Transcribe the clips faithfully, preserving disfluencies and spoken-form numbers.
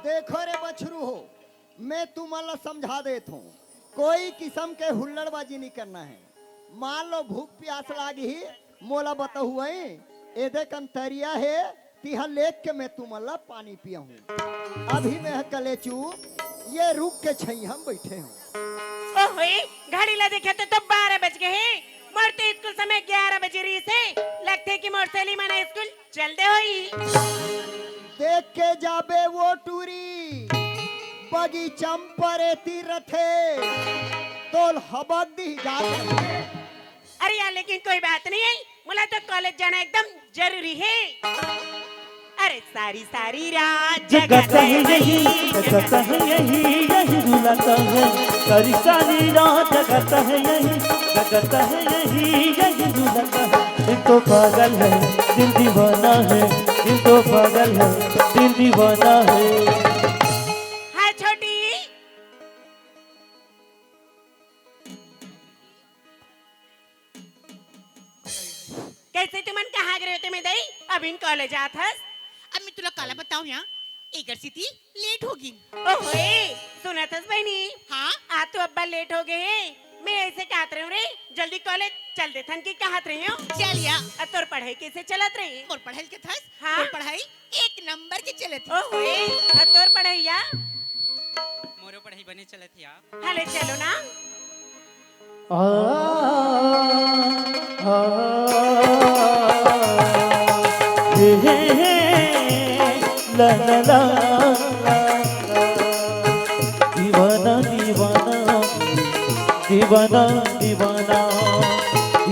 देखो रे बछरू हो, मैं तुमन ला समझा देत हूँ, कोई किसम के हुल्लड़बाजी नहीं करना है। मान लो भूख प्यास लागही, मोला बताहू, एदे कन तरिया हे, तिहा लेग के मैं तुमन ला पानी पियाहूँ। अभी मैं ह कलेचू ये रूख के छइहां म बइठे हूँ। ओहोए, घड़ी ला देखे तो, तो बारह बज गए हैं। मोर तो स्कूल समय ग्यारह बजे रहिस हे। लगथे कि मोर सहेली मन स्कूल चल दे होही। देख के जाबे वो टूरी, बगीचा म परेती रथे, तोल हबक दिही जात रथे। अरे यार, लेकिन कोई बात नहीं है, मोला तो कॉलेज जाना एकदम जरूरी है। अरे सारी सारी रात जगत है यही, जगत है यही, यही रुलाता है। सारी सारी रात जगत है यही, जगत है यही, यही रुलाता है। दिल तो पागल है, दिल दीवाना है, दिल तो पागल है, दिल दीवाना है। हाँ छोटी, कैसे तुमन कहाँ गे रहे हो ते में दई? अभी कॉलेज आत हस? अब मैं तुला काला बताऊं या, एकर सेती लेट हो गिन। ओहो, ए, सुनत हस बहिनी? हाँ? आज तो अब्बा लेट हो गए हैं। मैं ऐसे कहत रही हूँ रे, जल्दी कॉलेज चल देथन की कहत रही हूँ। चल या। अब तोर पढ़ाई कैसे चलत रही? मोर पढ़ाई के थस? हाँ? मोर पढ़ाई एक नंबर के चलत हे। ओहो, ए, अब तोर पढ़ाई या? मोरो पढ़ाई बने चलत हे या। हले चलो ना। आ, आ, हे, हे, हे, ला, ला, ला, ला, ला। दीवाना, दीवाना, दीवाना, दीवाना,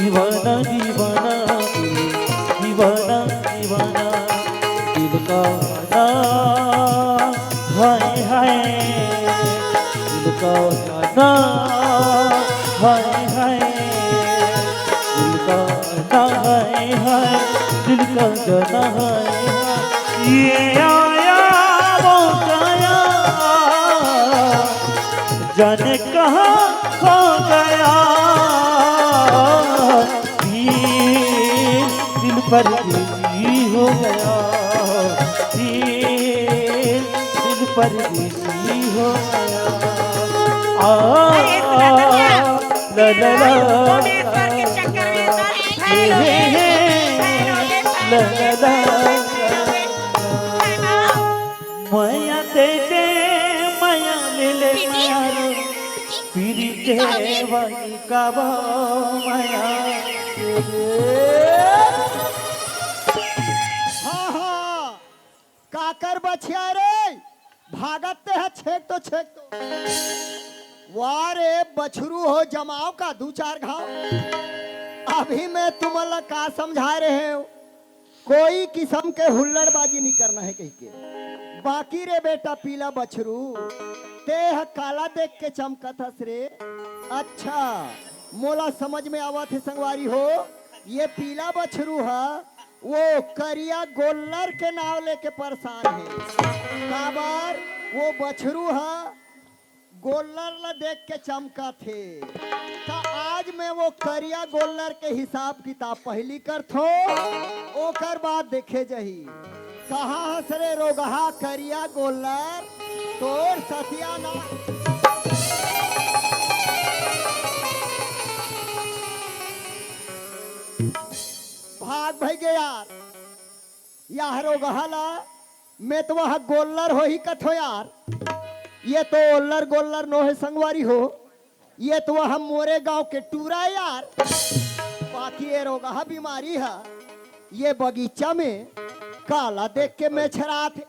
दीवाना, दीवाना, दीवाना, दीवाना, दिल का ना, हाय, हाय, दिल का ना, हाय, हाय, दिल का ना, हाय, हाय, दिल का ना, हाय, हाय। ये आया, वो गया, जाने कहाँ खो गया। दिल, दिल परदेसी हो गया। दिल, दिल परदेसी हो गया। आ, अरे, सुना तो क्या? ला, ला, ला, भुवनेश्वर के चक्कर में ये, ये, ये, ला, ला, ला। मया दे दे, मया ले ले, दीदी। मया रे, पीरी के दीदी। वही का वो मया दे दे। हाँ, हाँ, काकर बछिया रे, भागत ते ह छेक तो, छेक तो। वाह रे बछरू हो, जमाव का दू चार घाव। अभी मैं तुमन ला का समझा रहे हूँ, कोई किसम के हुल्लड़बाजी नहीं करना है कहिके। बाकी रे बेटा पीला बछरू, ते ह काला देख के चमकत हस रे? अच्छा, मोला समझ में आवत हे संगवारी हो, ये पीला बछरू ह वो करिया गोल्लर के नाव लेके परेशान हे। काबर वो बछरू ह गोल्लर ल देख के चमकत हे। त आज मैं वो करिया गोल्लर के हिसाब किताब पहिली करथों, ओकर बाद देखे जही। कहाँ हस रे रोगहा करिया गोल्लर, तोर सतियाना। भाग भई गे यार। याह रोगहा ला मैं तो वह गोल्लर होही कथों यार। ये तो ओल्लर गोल्लर नोहे संगवारी हो, ये तो वह मोरे गांव के टूरा हे यार। बाकी ये रोगहा बीमारी ह, ये बगीचा में काला देख के मेछरात हे।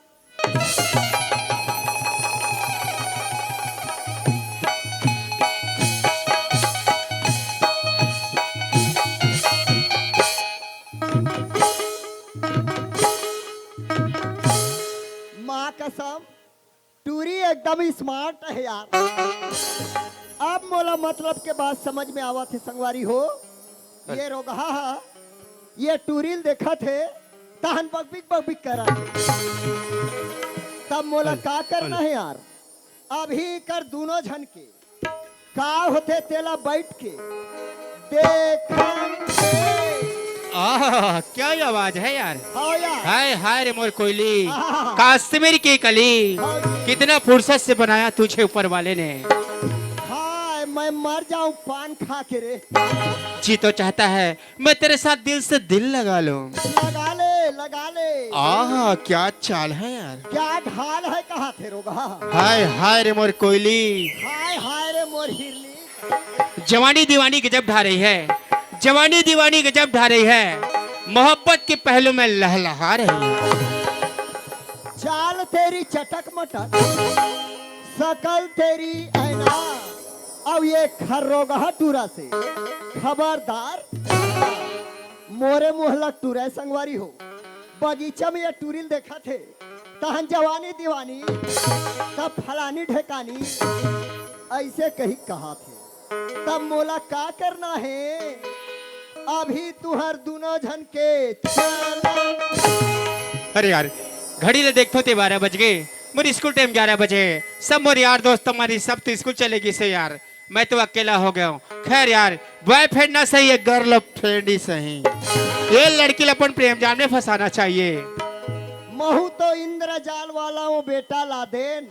माँ कसम, टूरी एकदम ही smart हे यार। अब मोला मतलब के बात समझ में आवत हे संगवारी हो। ये रोगहा ह, ये टूरी ल देखत हे, तहन बकबिक बकबिक करत हे। तब मोला का करना हे यार? अभी कर दूनों झन के का होथे तेला बैठ के देखन दे। आह, क्या ही आवाज है यार। हाँ यार। हाय हाय रे मोर कोयली, आह। कश्मीर की कली, हाँ जी। कितना फुर्सत से बनाया तुझे ऊपर वाले ने। हाय, मैं मर जाऊं पान खा के रे। जी तो चाहता है मैं तेरे साथ दिल से दिल लगा लूं। लगा ले, लगा ले। आह, क्या चाल है यार। क्या ढाल है, कहा थे रोगहा। हाय हाय रे मोर कोयली, हाय हाय रे मोर हिरनी। जवानी दीवानी गजब ढा रही है, जवानी दीवानी गजब ढा रही है, मोहब्बत के पहलू में लहलहा रही है। चाल तेरी चटक मटक, सकल तेरी ऐना, अब ये खर्रोगहा टूरा से खबरदार, मोरे मुहला टूरे संगवारी हो। बगीचा में ये टूरिल देखा थे, तहन जवानी दीवानी, तब फलानी ढेकानी, ऐसे कही कहा थे। तब मोला का करना है? अभी तुहर दोनों झन के चला। अरे यार, घड़ी ले देखथो ते बारह बज गए, मोर स्कूल टाइम ग्यारह बजे। सब मोर यार दोस्त हमारी सब तो स्कूल चले गई से यार, मैं तो अकेला हो गया हूँ। खैर यार, बॉयफ्रेंड ना सही है, गर्ल फ्रेंड ही सही। ये लड़की ला अपन प्रेम जाल में फंसाना चाहिए। महू तो इंद्रजाल वाला वो बेटा लादेन,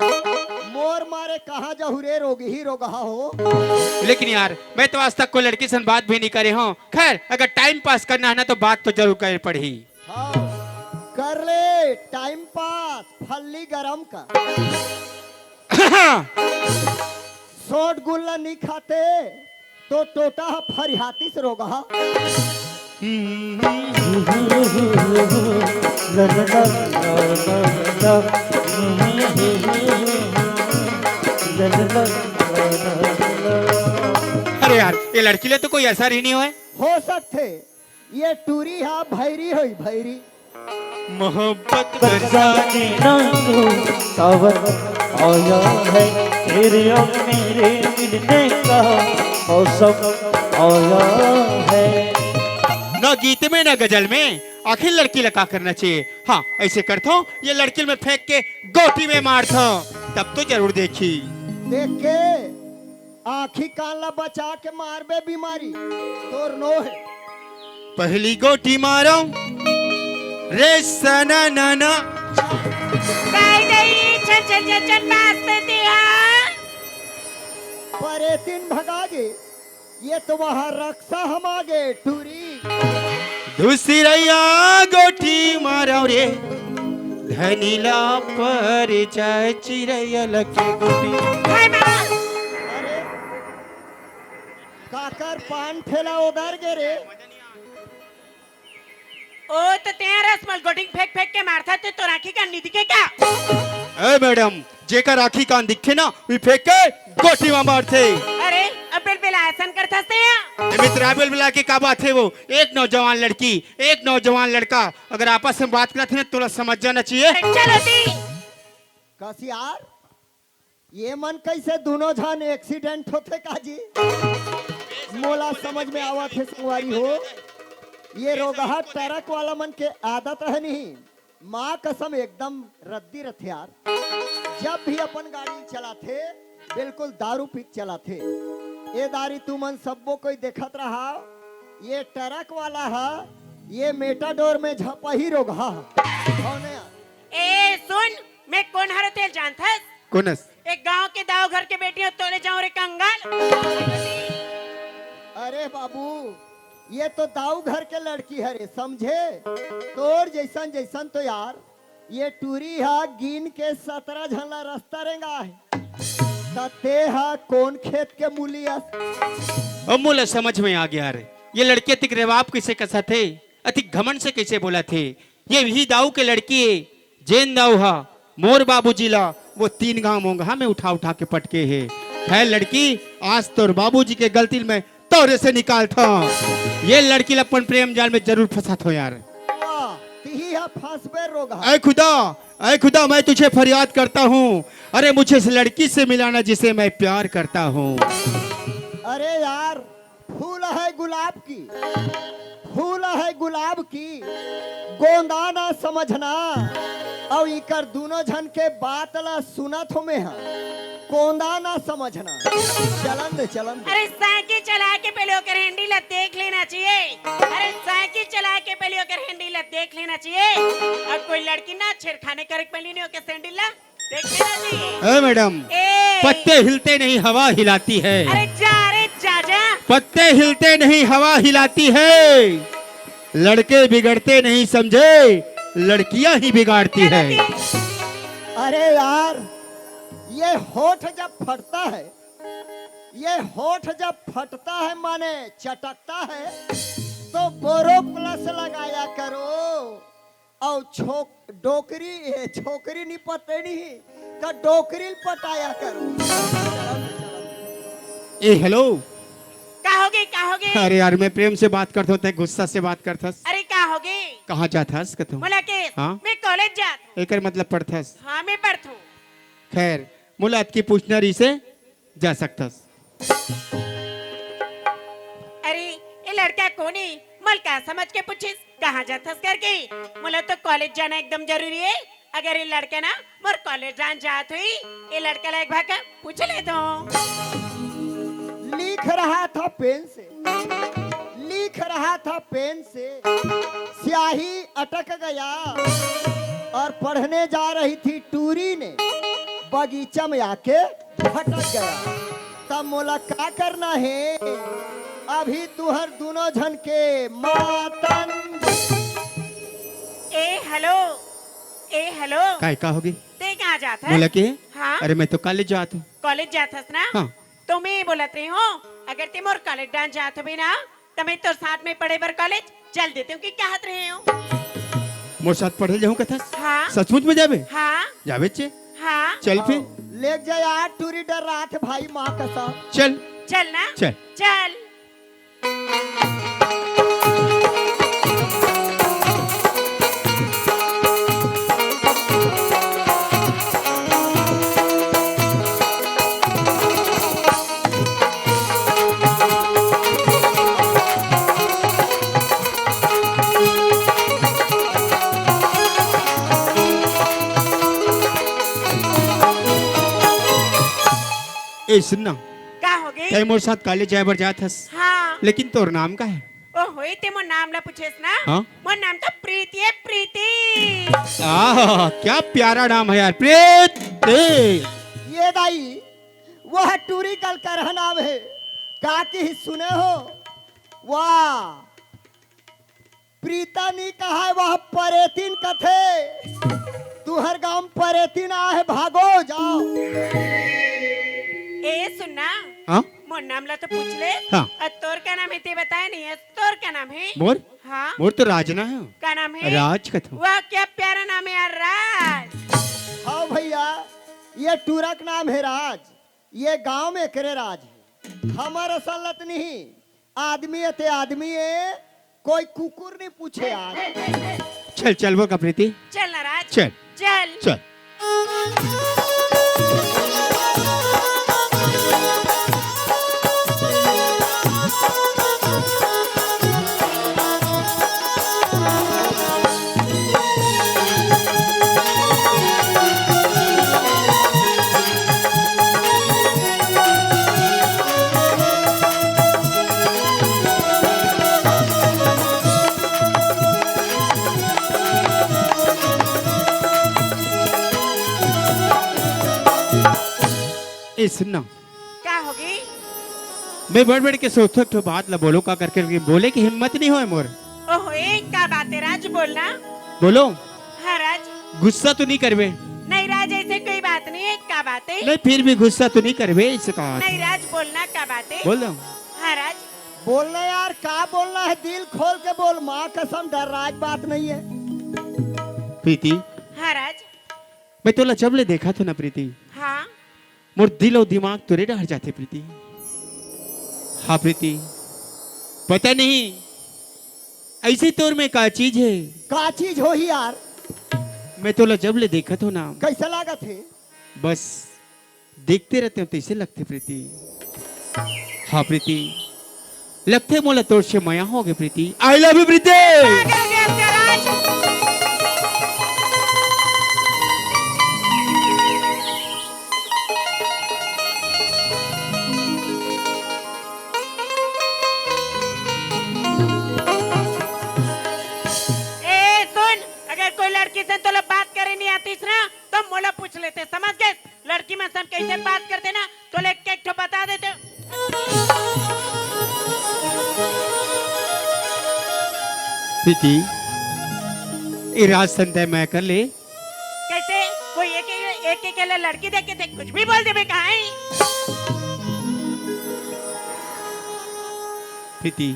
मोर मारे कहाँ जाहू रे रोगही रोगहा हो। लेकिन यार, मैं तो आज तक कोई लड़की से बात भी नहीं करे हूँ। खैर, अगर टाइम पास करना है ना तो बात तो जरूर करनी पड़ही। हाँ, कर ले टाइम पास, फल्ली गरम कर। शॉट गुल्ला नहीं खाते तो टोटा ह फरिहाती से रोगहा। अरे यार, ये लड़की ले तो कोई असर ही नहीं होए। हो सकथे ये टूरी हा भैरी होई, भैरी। मोहब्बत बरसाने नानू सावन आया है, तेरे और मेरे मिलने का मौसम आया है। ना गीत में ना गजल में, आखिर लड़की ला का करना चाहिए? हाँ, ऐसे करता हूँ, ये लड़की में फेंक के गोटी में मारता हूँ, तब तो जरूर देखी। देख के आँखी कान ला बचा के मारबे बीमारी, तोर नो है। पहली गोटी मारो रे सना नाना। दाई दाई, छन छन छन छन बाजत हे तेहा। परेतिन भगा गे, ये तो वहाँ रक्षा हम आ गए टूरी। दूसरैया गोटी मारो रे, धनीला पर जाए चिरैया लगे गोटी। हाय माँ। अरे काकर पान ठेला उधर गे रे। ओ तो तेरा रसमल गोटिंग फेंक फेंक के मारता ते तो राखी का निधि के क्या? ए मैडम, जेकर आँखी कान दिखे ना, वी फेंक के गोटी में मारथे। अरे अब बेल बेला ऐसन करता से या? ए मित्र, बेल बेला के का बात है वो? एक नौजवान लड़की, एक नौजवान लड़का अगर आपस में बात करत हे ना, तोला समझ जाना चाहिए। चलो दी। कस यार, ये मन कैसे दोनों झन एक्सीडेंट होथे का जी? मोला समझ में आवत हे संगवारी हो, ये रोगहा ट्रक वाला मन के आदत है नहीं। माँ कसम एकदम रद्दी रथे यार। जब भी अपन गाड़ी चलाथे बिल्कुल दारू पी के चलाथे। ए दारी तुमन सब्बो कोई देखत रहा, ये ट्रक वाला हा, ये मेटाडोर में झपही रोगहा हा। कौन है यार? ए सुन, मैं कोन हरो तेल जानथस? कोनस? एक गांव के दाव घर के बेटी हो, तोले जाऊं रे कंगाल। अरे बाबू, ये तो दाऊ घर के लड़की हरे, समझे? तोर जैसन जैसन तो यार, ये टूरी हा गिन के सतरा झन ला रस्ता रेंगा है। त ते हा कोन खेत के मूली अस? अब मोला समझ में आ गया रे, ये लड़की अतिक रेवाब कैसे कसा थे, अतिक घमंड से कैसे बोला थे। ये वही दाऊ के लड़की है, जेन दाऊ हा मोर बाबूजी ला वो तीन गांव मोंगहा में उठा उठा के पटके है। है लड़की, आज तोर बाबूजी के गलती में तोरे से निकालता। ये लड़की ला अपन प्रेम जाल में जरूर फंसात हो यार। वाह, तिही हा फंसबे रोगहा। ऐ खुदा, ऐ खुदा, मैं तुझे फरियाद करता हूँ, अरे मुझे इस लड़की से मिलाना जिसे मैं प्यार करता हूँ। अरे यार, फूल है गुलाब की, फूल है गुलाब की, गोंदा ना समझना। अउ इकर दोनों झन के बात ला सुनत हो में हा। कोंदा ना समझना। चलन दे, चलन दे। अरे, साइकिल चला के पहले ओकर हैंडल ला देख लेना चाहिए। अरे, साइकिल चला के पहले ओकर हैंडल ला देख लेना चाहिए। और कोई लड़की ना छेड़खानी करे के पहले नहीं ओकर सैंडल ला देख लेना चाहिए। ए मैडम, ए। पत्ते हिलते नहीं, हवा हिलाती है। अरे जा, अरे जा, जा। पत्ते हिलते नहीं, हवा हिलाती है। लड़के बिगड़ते नहीं समझे, लड़कियां ही बिगाड़ती है। अरे यार, ये होठ जब फटता है, ये होठ जब फटता है, माने चटकता है, तो बोरो प्लस लगाया करो। और छोक-, डोकरी, ये छोकरी नहीं पटनी, तो डोकरी ल पटाया करो। ए, हेलो। का होगे, का होगे? अरे यार, मैं प्रेम से बात करता हूँ, तै गुस्सा से बात करथस। अरे, का होगे? कहाँ जाथस कथू? मोला के? हाँ? मैं कॉलेज जात हूँ। एकर मतलब पढ़थस? हाँ, मैं पढ़थूँ। खैर, मोला अतकी पूछना रहिसे, जा सकथस। अरे, ये लड़का कोन हे? मोला का समझ के पूछिस, कहाँ जाथस करके? मोला तो कॉलेज जाना एकदम जरूरी हे। अगर ये लड़का ना मोर कॉलेज जान जात होही, ये लड़का ला एक बार का पूछ लेथों। लिख रहा था पेन से, लिख रहा था पेन से, स्याही अटक गया और पढ़ने जा रही थी टूरी ने बगीचा में आके भटक गया। तब मोला का करना हे? अभी तुहर दुनों झन के मातन। ए, हेलो। ए, हेलो। काय, का होगे? तैं कहाँ जात हस? मोला के? हाँ? अरे, मैं तो कॉलेज जात हूँ। कॉलेज जात हस ना? हाँ। तो मैं बोलत रही हूँ, अगर तैं मोर कॉलेज डाहन जात होबे ना, त मैं तोर साथ में पढ़े बर कॉलेज चल देते हूँ, कि कहत रहे हूँ? मोर साथ पढ़े जाहूँ कथस? हाँ। सचमुच में जाबे? हाँ। जाबे चे? हाँ। चल फिर। ले जा यार, टूरी डर्रात हे भाई, माँ कसम। चल। चल ना। चल। चल। ए, सुन ना। का होगे? तैं मोर साथ कॉलेज जाए बर जात हस। हाँ। लेकिन तोर नाम का हे? ओहो, ए, तैं मोर नाम ला पूछेस ना? हाँ? मोर नाम तो प्रीति हे, प्रीति। आह, क्या प्यारा नाम है यार, प्रीति। ये दाई, वह टूरी कल करहा नाम हे, का किहिस सुने हो? वाह, प्रीता नी कहाय, वह परेतिन कथे। तुहर गांव परेतिन आहे, भागो, जाओ। ए, सुन ना। हाँ? मोर नाम ला तो पूछ ले। हाँ। अउ तोर का नाम हे, तैं बताय नहीं हे। तोर का नाम हे? मोर? हाँ। मोर तो राज ना हे। का नाम हे? राज कथों। वाह, क्या प्यारा नाम हे यार, राज। हाँ भैया, ये टूरा के नाम हे राज। ये गांव में एकरे राज हे। हमर असन ल त नहीं। आदमी हे ते आदमी हे, कोई कुकुर नहीं पूछे आज। चल, चल, बोल का प्रीति। चल ना राज। चल। चल। चल। ए, सुन ना। का होगे? मैं बड़ बड़ के सोचथों, एक ठो बात ला बोलों का करके, बोले के हिम्मत नहीं होय मोर। ओहो, ए का बात हे राज, बोल ना। बोलों? हाँ राज। गुस्सा तो नहीं करबे? नहीं राज, ऐसे कोई बात नहीं हे, का बात हे? नहीं, फिर भी गुस्सा तो नहीं करबे, ऐसे कहा। नहीं राज, बोल ना, का बात हे? बोल रहा हूँ। हाँ राज। बोल ना यार, का बोलना हे, दिल खोल के बोल, माँ कसम, डर्राय के बात नहीं हे। प्रीति। हाँ राज। मैं तोला जब ले देखत हों ना प्रीति, हाँ। मोर दिल अउ दिमाग तोरे डहर जाथे प्रीति। हाँ प्रीति, पता नहीं ऐसे तोर में का चीज हे। का चीज होही यार? मैं तोला जब ले देखत हों ना, कैसा लागत हे? बस देखते रहते हो तैसे लगथे प्रीति। हाँ प्रीति, लगथे मोला तोर से मया होगे प्रीति। I love you प्रीति। पागल गया तेरा। मोला पूछ लेते, समझ गे? लड़की मन संग कइसे बात करते ना, तोला एक एक ठो बता देते। प्रीति, ए राज संतय मैं कर ले। कइसे? कोई एक, एक, एक, एक लड़की देख के ते कुछ भी बोल देबे का है? प्रीति,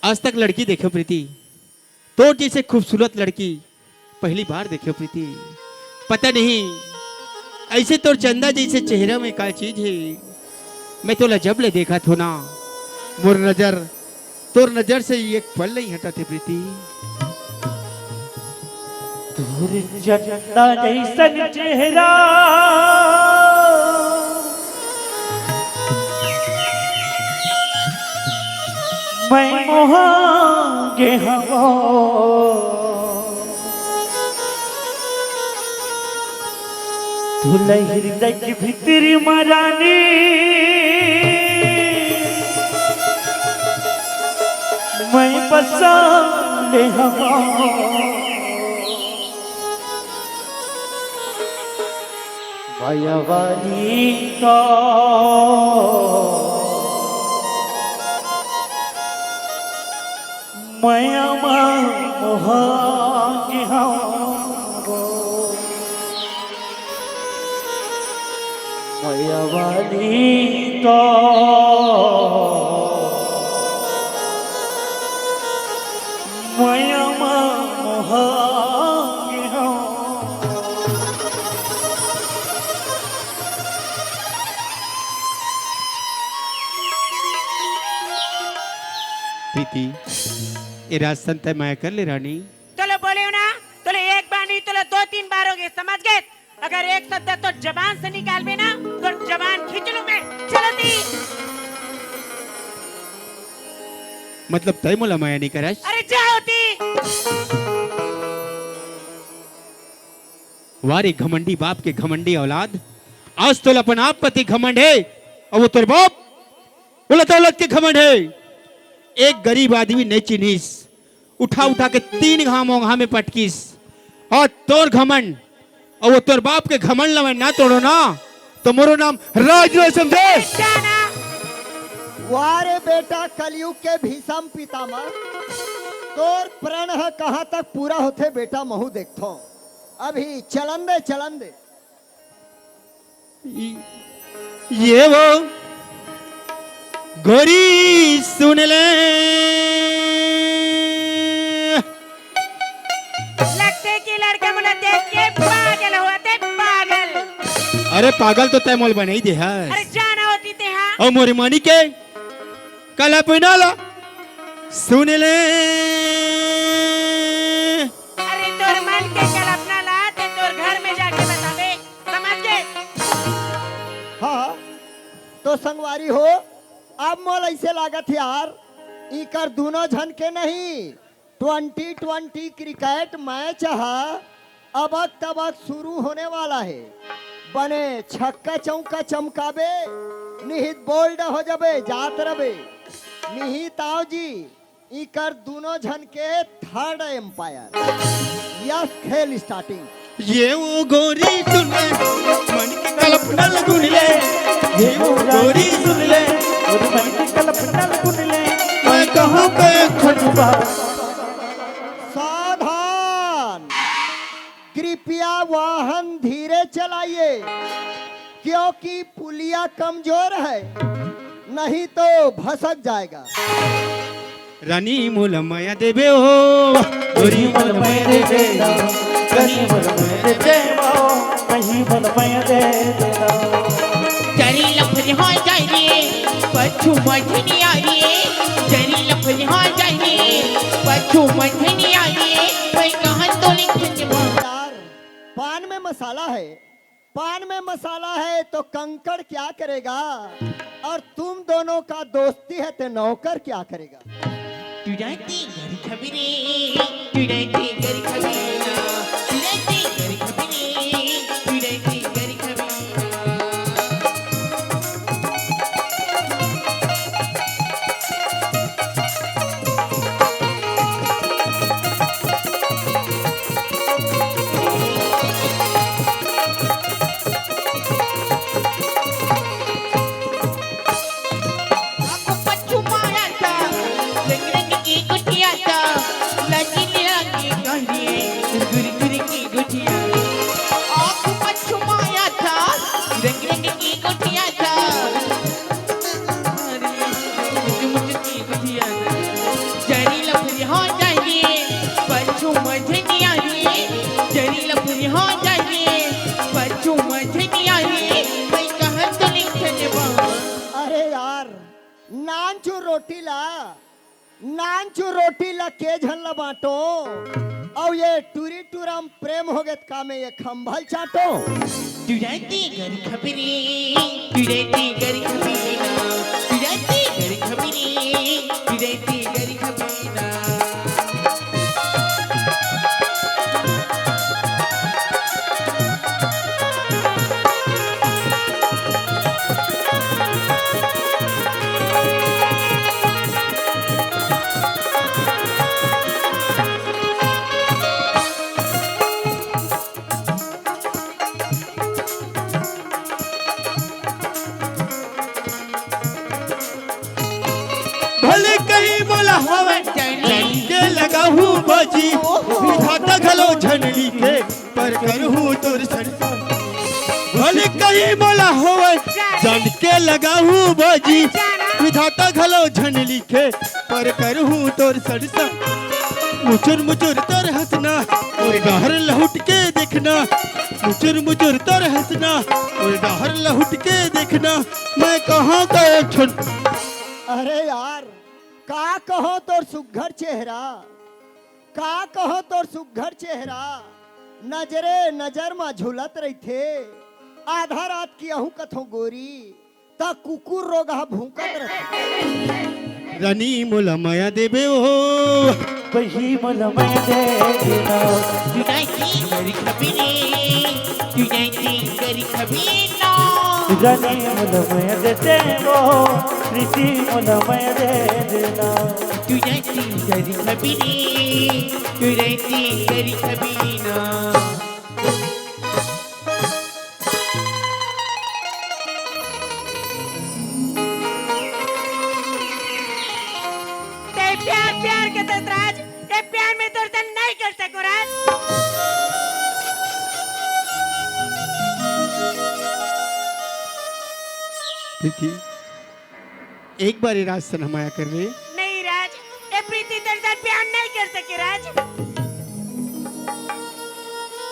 आज तक लड़की देखे प्रीति, तोर जइसे खूबसूरत लड़की पहली बार देखे प्रीति। पता नहीं अइसे तोर चंदा जइसे चेहरा में का चीज हे। मैं तोला जब ले देखत हों ना, मोर नजर तोर नजर से एक पल नहीं हटत हे प्रीति। तोर चंदा जइसन चेहरा मैं मोहा गे हवं। तोला हृदय के भीतरी म रानी मैं बसा ले हवं। मया वाली का मया मा मोहा गे हवं। मया वाली का मया मा मोहा गे हवं। प्रीति, ए राज संतय मया कर ले रानी। तोला बोले हों ना, तोला एक बार नहीं, तोला दो तीन बार होगे, समझ गे? अगर एक शब्द तोर जबान से निकालबे ना, तोर जबान खींच लूं मैं। चल ओती। मतलब तंय मोला मया नहीं करस? अरे जा ओती। वाह रे घमंडी बाप के घमंडी औलाद, आज तोला अपन आप पति घमंड हे, अउ वो तोर बाप, ओला दौलत के घमंड हे। एक गरीब आदमी नहीं चिन्हिस, उठा उठा के तीन घांव मोंघा में पटकिस। अउ तोर घमंड, अउ वो तोर बाप के घमंड ल मैं ना तोड़ों ना, त मोरो नाम राज नहीं समझे। जाना। वाह रे बेटा, कलयुग के भीषम पितामह, तोर प्रण ह कहां तक पूरा होथे बेटा, महूं देखथों। अभी चलन दे, चलन दे। ये वो गोरी सुन ले। लगथे कि लड़का मन देख के पागल होवथे, पागल। अरे पागल तो तंय मोला बनाई दे हस। अरे जाना ओती तेहा। अउ मोर मनी के कल्पना ला सुन ले। अरे तोर मन के कल्पना ला ते तोर घर में जाके बताबे, समझ गे? हां, तो संगवारी हो, अब मोला अइसे लागत हे यार, इकर दूनों झन के नहीं, ट्वेंटी ट्वेंटी क्रिकेट मैच ह अबक तबक शुरू होने वाला हे। बने छक्का चौका चमकाबे, निहित बोल्ड हो जाबे, जात रबे। निहित आओ जी, इकर दूनों झन के थर्ड अंपायर। यस, खेल स्टार्टिंग। ये वो गोरी सुन ले, मन की कल्पना ल सुन ले। ये वो गोरी सुन ले, और मन की कल्पना ल सुन ले। मैं कहूँ तो एक ठो जुबान। सावधान, कृपया वाहन धीरे चलाइए, क्योंकि पुलिया कमजोर है, नहीं तो भसक जाएगा। रानी मोला मया देबे हो, गोरी मोला मया देबे हो, रानी मोला मया देबे हो, कहीं मोला मया देबे हो। जरी लफरी हो जाए रे, पछू मझनी आ रे, जरी लफरी हो जाए रे, पछू मझनी आ रे, मैं कहां तो लिख के यार, पान में मसाला है, पान में मसाला है तो कंकड़ क्या करेगा? और तुम दोनों का दोस्ती है तो नौकर क्या करेगा? तुरंती घर खबरे, तुरंती घर खबरे, तुरंती घर खबरे, तुरंती घर खबरे। हे, बच्चू मझनिया हे, मैं कहत तो नहीं खेले बा। अरे यार, नानचुर रोटी ला, नानचुर रोटी ला के झन ला बांटो, अउ ये टूरी टूरा म प्रेम होगे त का मैं ये खंभा ल चाटो? तुरंती गरी खबरी, तुरंती गरी खबरी ना, तुरंती गरी खबरी, तुरंती गरी खबरी ना। भले कहीं मोला हवय, जन के लगाहूँ बाजी, विधाता घलो झन लिखे, पर करहूँ तोर सरसा। भले कहीं मोला हवय, जन के लगाहूँ बाजी, विधाता घलो झन लिखे, पर करहूँ तोर सरसा। मुचुर मुचुर तोर हंसना, मोर डहर लहुट के देखना, मुचुर मुचुर तोर हंसना, मोर डहर लहुट के देखना, मैं कहाँ का एक ठन। अरे यार, का कहो तोर सुघर चेहरा, का कहो तोर सुघर चेहरा, नजरे नजर मा झुलत रहिथे। आधा रात के आहूँ कथों गोरी, त कुकुर रोगहा भूंकत रहिथे। रानी मोला मया देबे ओ। बही मोला मया दे देना। तुझे की गरी खबीनी, तुझे की गरी खबीना। रानी मोला मया दे देबो, प्रीति मोला मया दे देना। तुझे की गरी खबीनी, तुझे की गरी खबीना। ते प्यार, प्यार के दस राज, ते प्यार में तोर सन नहीं कर सको राज। प्रीति, एक बार ये राज सन मया कर ले। नहीं राज, ये प्रीति तेरे साथ प्यार नहीं कर सके राज।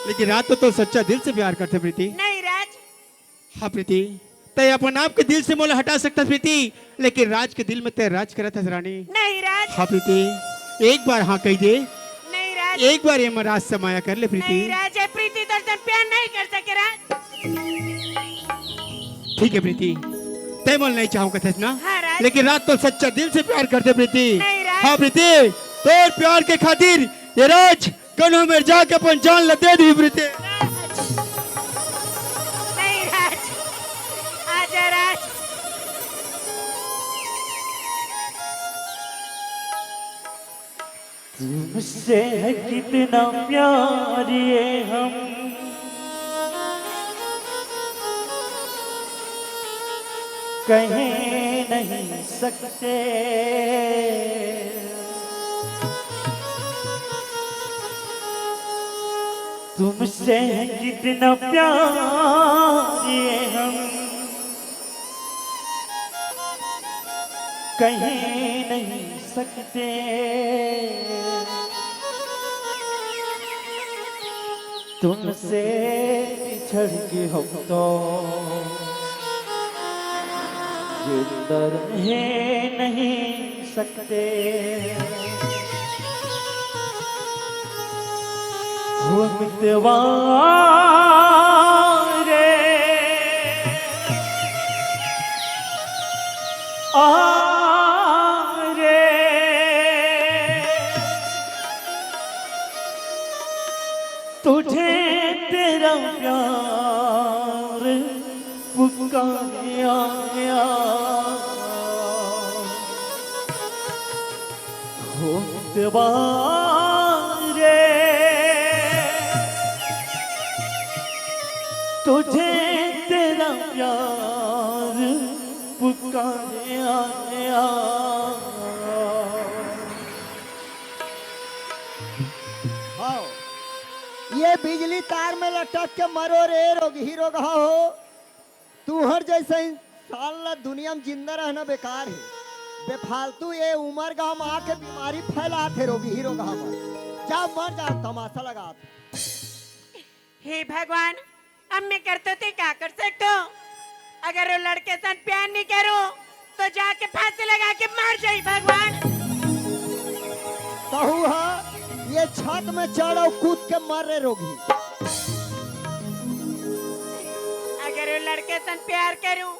लेकिन राज तो, तो सच्चा दिल से प्यार करथे प्रीति। नहीं राज। हाँ प्रीति, तय अपन आप के दिल से मोला हटा सकता प्रीति, लेकिन राज के दिल में तय राज करत हस रानी। नहीं राज। हाँ प्रीति, एक बार हाँ कह दे। नहीं राज। एक बार ये मन राज से मया कर ले प्रीति। नहीं राज, ये प्रीति तेरे साथ प्यार नहीं कर सके राज। ठीक है प्रीति, तय मोला नहीं चाहूँ कथस ना, हाँ, राज। लेकिन राज तो सच्चा दिल से प्यार करथे प्रीति। नहीं, राज। हाँ प्रीति, तोर प्यार के खातिर ये राज कन्हू मेर जाके अपन जान ल दे दी प्रीति। राज। नहीं राज, आजा राज। तुमसे है कितना प्यार ये हम कह नहीं सकते। तुमसे है कितना प्यार ये हम कह नहीं सकते। तुमसे बिछड़ के हम तो जिंदा रह नहीं सकते। हो मितवा रे, आ रे, तुझे तेरा प्यार पुकारे आया। हो मितवा रे, तुझे तेरा प्यार पुकारे आया। हाँ, ये बिजली तार में लटक के मरो रे रोगही रोगहा हो। तुहर जैसे इंसान ला दुनिया में जिंदा रहना बेकार हे। बेफालतू ये उमर गांव में आके बीमारी फैलात हे रोगही रोगहा मन। जा मर जा, तमाशा लगात। हे भगवान, अब मैं करतो ते का कर सकतो? अगर वो लड़के सन प्यार नहीं करो तो जाके फांसी लगा के मर जाई भगवान। तहू हा ये छत में चढ़ अउ कूद के मर रे रोगही। अगर वो लड़के सन प्यार करूं,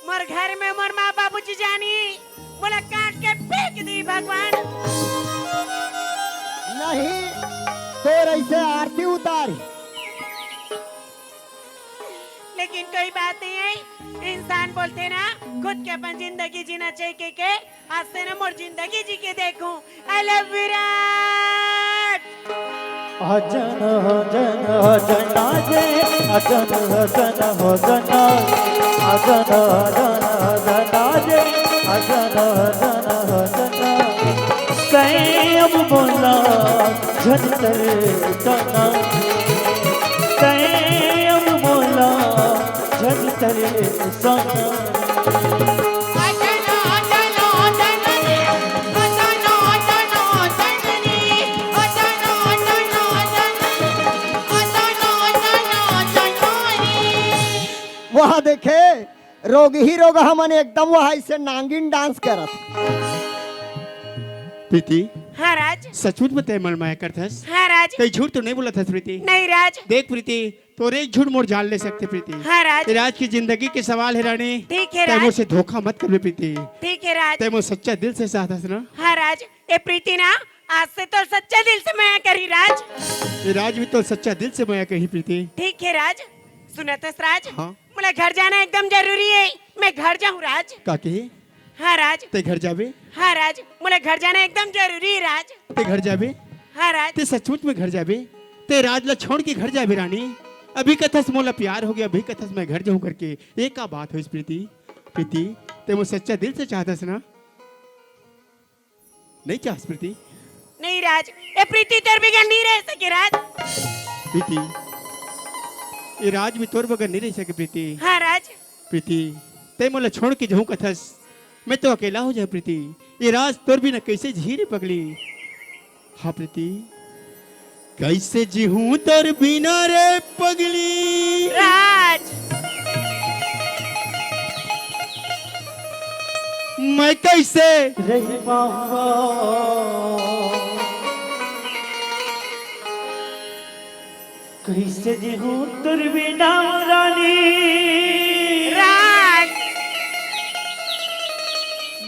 मोर घर में मोर माँ बाबूजी जानी, मोला काट के फेंक दी भगवान। नहीं, तोर ऐसे आरती उतार। लेकिन कोई बात नहीं है, इंसान बोलते ना, खुद के अपन जिंदगी जीना चाहिए के, के आज से ना मोर जिंदगी जी के देखूं। I love विराट। अजन अजन अजन आजे, अजन अजन अजन, अजन अजन अजन आजे, अजन अजन अजन। तैं अब मोला झन तरसना, तैं अब मोला झन तरसना। वहाँ देखे, रोगही रोगहा मन एकदम वहाँ ऐसे नांगिन डांस करत। प्रीति, हाँ राज। सचमुच में तैं मोला मया करथस? हाँ राज। तैं झूठ तो नहीं बोलत हस प्रीति? नहीं राज। देख प्रीति, तोर एक झूठ मोर जान ले सकथे प्रीति। हाँ राज। ये राज की जिंदगी के सवाल हे रानी। ठीक हे तैं राज। मोर से धोखा मत करबे प्रीति। ठीक हे राज। तैं मोर सच्चा दिल से चाहत हस ना? हाँ राज, ये प्रीति ना आज से तोर सच्चा दिल से मया करही राज। ये राज भी तोर सच्चा दिल से मया करही प्रीति। ठीक हे राज। सुनत हस राज? हाँ। मोला घर जाना एकदम जरूरी हे, मैं घर जाहूँ राज। का कहे? हाँ राज। तैं घर जाबे? हाँ राज, मोला घर जाना एकदम जरूरी हे राज। तैं घर जाबे? हाँ राज। तैं सचमुच में घर जाबे? तैं राज ला छोड़ के घर जाबे रानी? अभी कथस मोला प्यार होगे, अभी कथस मैं घर जाहूँ करके। ये का बात होइस प्रीति? प्रीति, तैं मोर सच्चा दिल से चाहत हस ना? नहीं चाहस प्रीति? नहीं राज, ये प्रीति तोर बिगर नहीं रह सके राज। प्रीति, ये राज भी तोर बगैर नहीं रह सके प्रीति। हाँ राज। प्रीति, तैं मोला छोड़ के जाहूँ कथस, मैं तो अकेला हो जाहूँ प्रीति। ये राज तोर बिना कैसे जी रे पगली? हाँ प्रीति, कैसे जीहूँ तोर बिना रे पगली? राज। मैं कैसे रही पाऊंगा, कैसे जीहूँ तोर बिना रानी? राज।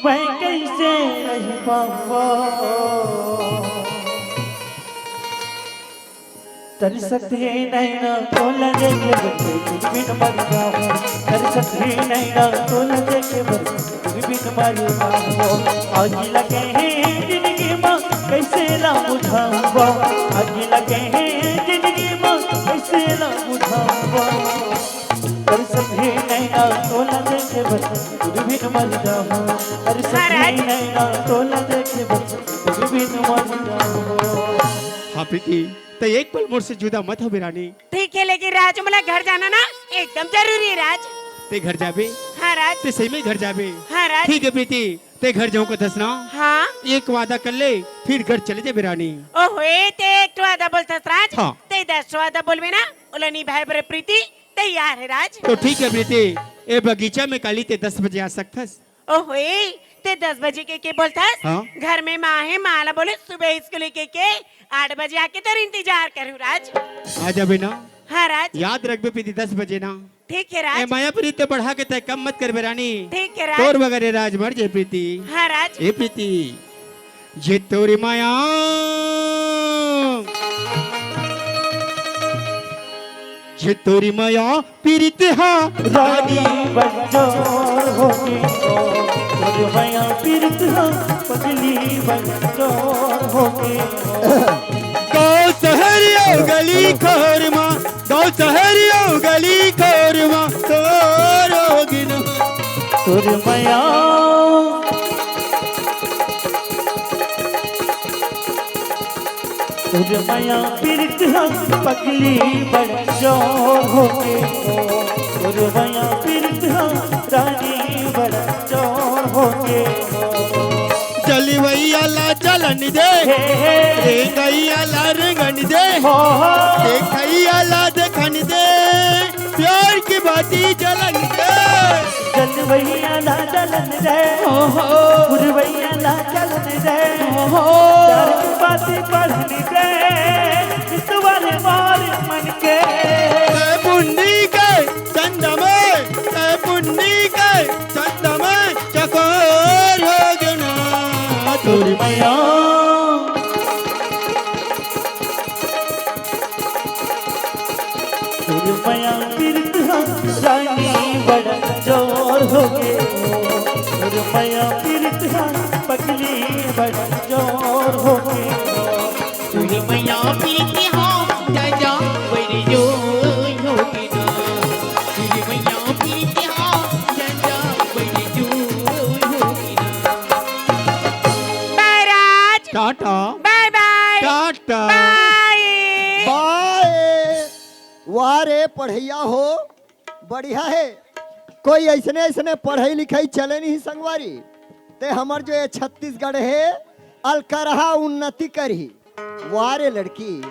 मैं कैसे रही पाऊंगा? तरसत हे नैना तोला देखे बर, तोर बिन मर जाहूँ। तरसत हे नैना तोला देखे बर, तोर बिन मर जाहूँ। आगी लगे हे जिंदगी मा, कैसे ला बुझाऊँ? आगी लगे हे जिंदगी मा, कैसे ला बुझाऊँ? तरसत हे नैना तोला देखे बर, तोर बिन मर जाहूँ। तरसत हे नैना तोला देखे बर, तोर बिन मर जाहूँ। हाँ प्रीति, तैं एक पल मोर से जुदा मत होबे रानी। ठीक हे, लेकिन राज मोला घर जाना ना एकदम जरूरी हे राज। तैं घर जाबे? हाँ राज। तैं सही में घर जाबे? हाँ राज। ठीक हे प्रीति, तैं घर जाहूँ कथस ना? हाँ। एक वादा कर ले, फिर घर चले जाबे रानी। ओहो, ए, तैं एक ठो वादा बोलथस राज। हाँ। तैं दस ठो वादा बोलबे ना, ओला निभाए बर प्रीति तैयार हे राज। तो ठीक हे प्रीति, ए बगीचा में काली तैं दस बजे आ सकथस। ओहो, ए, तैं दस बजे के के बोलथस? हाँ। घर में माँ हे, माँ ला बोले सुबह स्कूल के के आठ बजे आके तोर इंतजार करूँ राज। आ जाबे ना? हाँ राज। याद रखबे प्रीति, दस बजे ना। ठीक हे ए राज। माया प्रीति तो बढ़ा के तैं कम मत करबे रानी। ठीक हे राज। तोर बगैर ये राज मर जाए प्रीति। हाँ राज। ए प्रीति, ये तोरी माया, ये तोरी माया प्रीति हा रानी। रानी बंजोर होगे, तोर मया पीरत हा पगली बंजोर होगे। गाँव शहर अउ गली खोर मा, गाँव शहर अउ गली खोर मा, तोर होगिन। तोर मया, तोर मया पीरत हा पगली बंजोर होगे। तोर मया पीरत हा रानी बंजोर होगे। जलवैया ला जल रेंगई ला रेंगन दे, देखई ला देखन दे, प्यार के बाती चलन दे। जलवइया ला जलन दे, पुरवइया ला चलन दे, प्यार के बाती बढ़न दे, ईश्वर मार मन के। ए पुन्नी के चंदा में, ए पुन्नी के चंदा में चकोर हो गे ना तोर मया। तोर मया पीरत हा रानी बड़ा जोर हो गे, तोर मया पीरत हा पगली बड़ा जोर हो गे। तुझे मैया पीते हो, जा जा, वही जो होगी ना। तुझे मैया पीते हो, जा जा, वही जो होगी ना। महाराज, टाटा। बाय बाय। टाटा। बाय। बाय। वाह रे पढ़ैया हो, बढ़िया हे। कोई अइसने अइसने पढ़ई लिखई चले नहीं संगवारी, ते हमर जो ये छत्तीसगढ़ हे, अलकरहा उन्नति करही। वाह रे लड़की,